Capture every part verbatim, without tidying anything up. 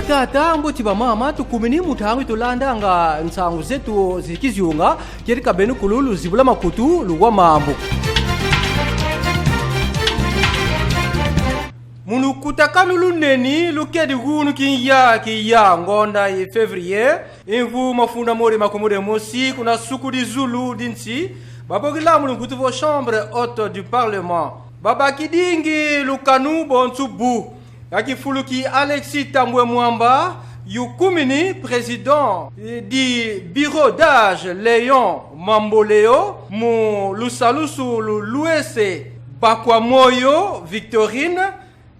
Tata, mbote, bamama, tukumini mu ntangu yi tulandanga nsangu zetu zi kizunga, kieleka benu kulu luzibula makutu, luwa mambu. Mu lukutakanu luneni lukedi gunu kinya kiya ngonda yi février, mvu mafunda mole makumole mosi, kuna suku di zulu di nsi, babokila mu lunkutu vo Chambre haute du Parlement, babakidingi lukanu bonso bu: ya kifulu ki Alexis Thambwe Mwamba, yukumini président di bureau d'âge Léon Mamboleo, mu lusalusu lu Luese Bakwamoyo Victorine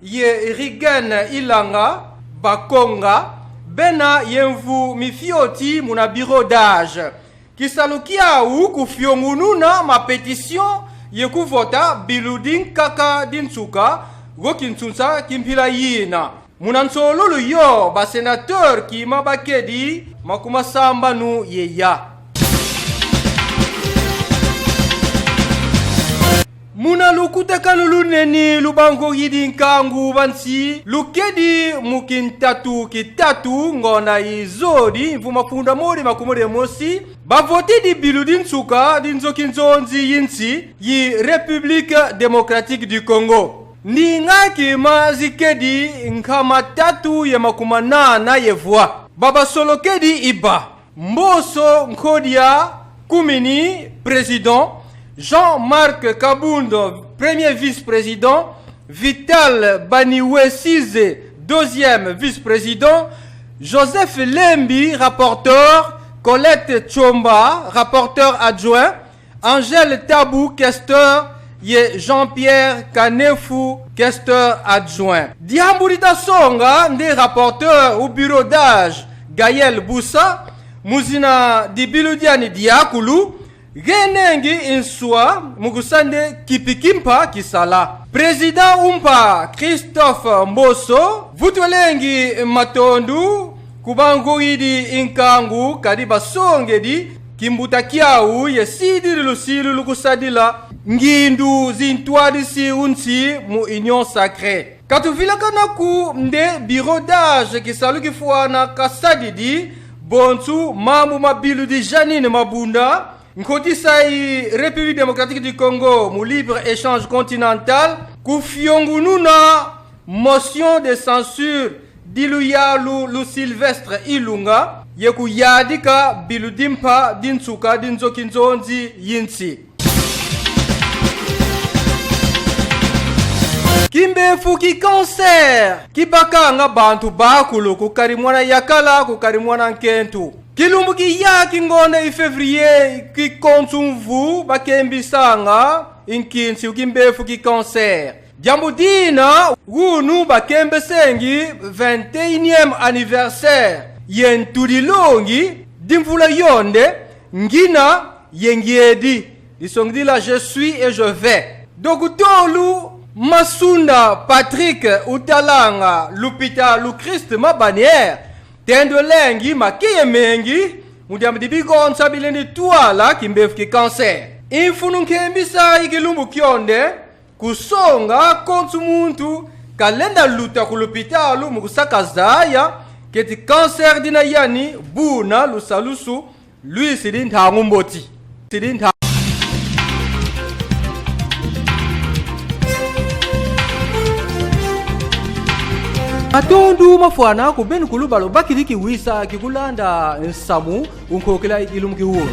ye Rigen Ilanga Bakonga, bena ye mvu mifioti muna bureau d'âge. Kisalu kiau kufiongununa ma pétition ye kuvota bilu di nkaka di nsuka go kinsunsa ki mpila yina. Muna nsolulu yo, ba sénateur kima bakedi makumasambanu ye ya. Muna lukutakanu luneni lu bangohidi nkangu ba nsi, lukedi mu kintatu kitatu ngonda yi zodi, mvu mafunda mole makumole mosi, bavotidi bilu di nsuka di nzo kinzonzi yi nsi yi République Démocratique du Congo. Ndinga kima zikedi nkama tatu ye makumanana ye vwa. Babasolokedi i ba: Mboso Nkodia, kumini, président; Jean-Marc Kabund, premier vice-président; Vital Baniwesize, deuxième vice-président; Joseph Lembi, rapporteur; Colette Tshomba, rapporteur adjoint; Angèle Tabu, questeur, ye Jean-Pierre Kanefu, questeur adjoint. Diambu dita songa nde rapporteur u bureau d'âge, Gaël Busa, mu zina di bilu diani diakulu, genengi nswa mu kusa nde kipi kimpa kisala. Président u mpa, Christophe Mboso, vutwelengi matondo ku bangohidi nkangu, kadi basongedi kimbuta kiau ye sididi lusilu lu kusadila ngindu zi ntwadisi u nsi mu union sacrée. Ka tuvilakana ko nde bureau d'âge kisalu kifwana kasadidi bonso mambu ma bilu di Jeanine Mabunda, nkotisa yi République Démocratique du Congo mu libre-échange continental, kufiongununa motion de censure di luyalu lu Sylvestre Ilunga ye kuyadika bilu di mpa di nsuka di nzo kinzonzi yi nsi. Kimbefu ki cancer kibakanga bantu bakulu, kukadi mwana yakala, kukadi mwana nkento. Kilumbu kiya ki ngonda yi février ki konso mvu bakembisanga nkinsi u kimbefu ki cancer. Diambu dina wunu bakembesengi vingt et unième anniversaire ye ntudilongi di mvula yo nde: Ngina ye ngiedi, disongidila je suis et je vais. Dokotolo Masunda Patrick utalanga lupitalu Christ Mabannière, tendwelengi makiye mengi mu diambu di bigonsa bilendi twala kimbefu ki cancer. Mfunu nkembisa yi kilumbu kio nde kusonga konso muntu kalenda luta ku lupitalu mu kusa kazaya keti cancer dina yani buna lusalusu lwisidi ntangu mboti. Sidi nta- Matondo mafwana ku beno kulu ba lubakidi kiwisa ki kulanda nsamu u nkokila yi kilumbu ki wunu.